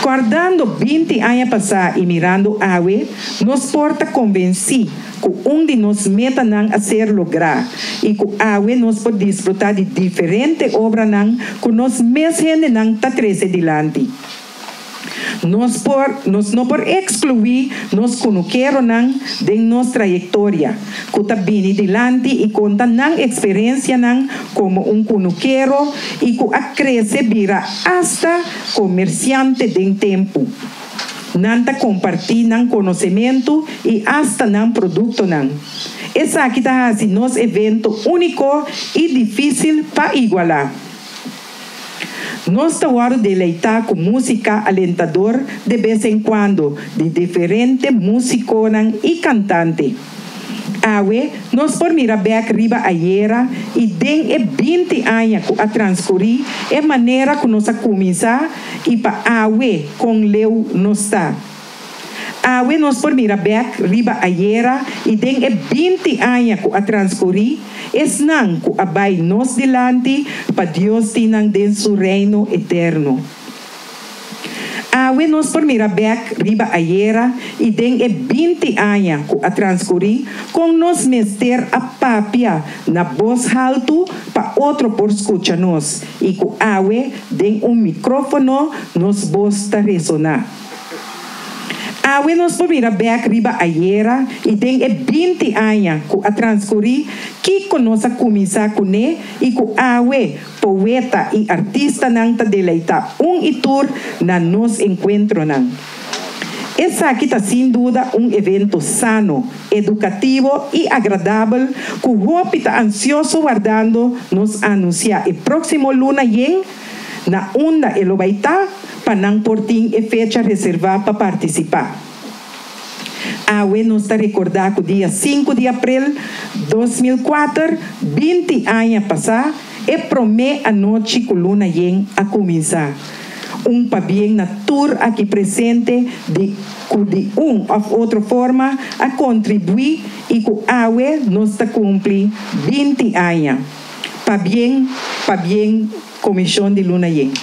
Kòrdando 20 aña pasá i mirando awe, nos por ta konvensí ku un di nos metanan a ser lográ i ku awe nos por disfrutá di diferente obranan ku nos mes hendenan ta trese dilanti. Nos por, nos no por ekskluí nos kunukeronan den nos trayektoria, ku ta bini dilanti i konta nan eksperensianan komo un kunukero i ku a krese bira asta komersiante den tempu. Nan ta kompartí nan konosementu i asta nan produktonan. Esaki ta hasi nos evento úniko i difísil pa igualá. Nos ta wòrdu deleitá ku músika alentador de bes en kuando di diferente músikonan i kantante. Awe nos por mira bèk riba ayera i den e 20 aña ku a transkurí e manera ku nos a kuminsá i pa awe kon leu nos ta. Awe nos por mira bèk riba ayera i den e 20 aña ku a transkurí, esnan ku a bai nos dilanti pa Dios tin nan den su reino eterno. Awe nos por mira bèk riba ayera i den e 20 aña ku a transkurí kon nos mester a papia na bos haltu pa otro por skucha nos i ku awe den un mikrófono nos bos ta resoná. Awe nos por mira bèk riba ayera i den e 20 aña ku a transkurí kiko nos a kuminsá kuné i ku awe poeta i artistanan ta deleitá un i tur na nos enkuentronan. Esaki ta sin duda un evento sano, edukativo i agradabel ku hopi ta ansioso wardando nos anunsiá e próksimo luna yen na unda e lo bai ta pa nan por tin e fecha reservá pa partisipá. Awe nos ta rekordá ku dia 5 di aprel 2004, 20 aña pasá, e promé anochi ku luna yen a kuminsá. Un pabien na tur aki presente di ku di un òf otro forma a kontribuí i ku awe nos ta kumpli 20 aña. Pabien, pabien Komishon di Luna Yen.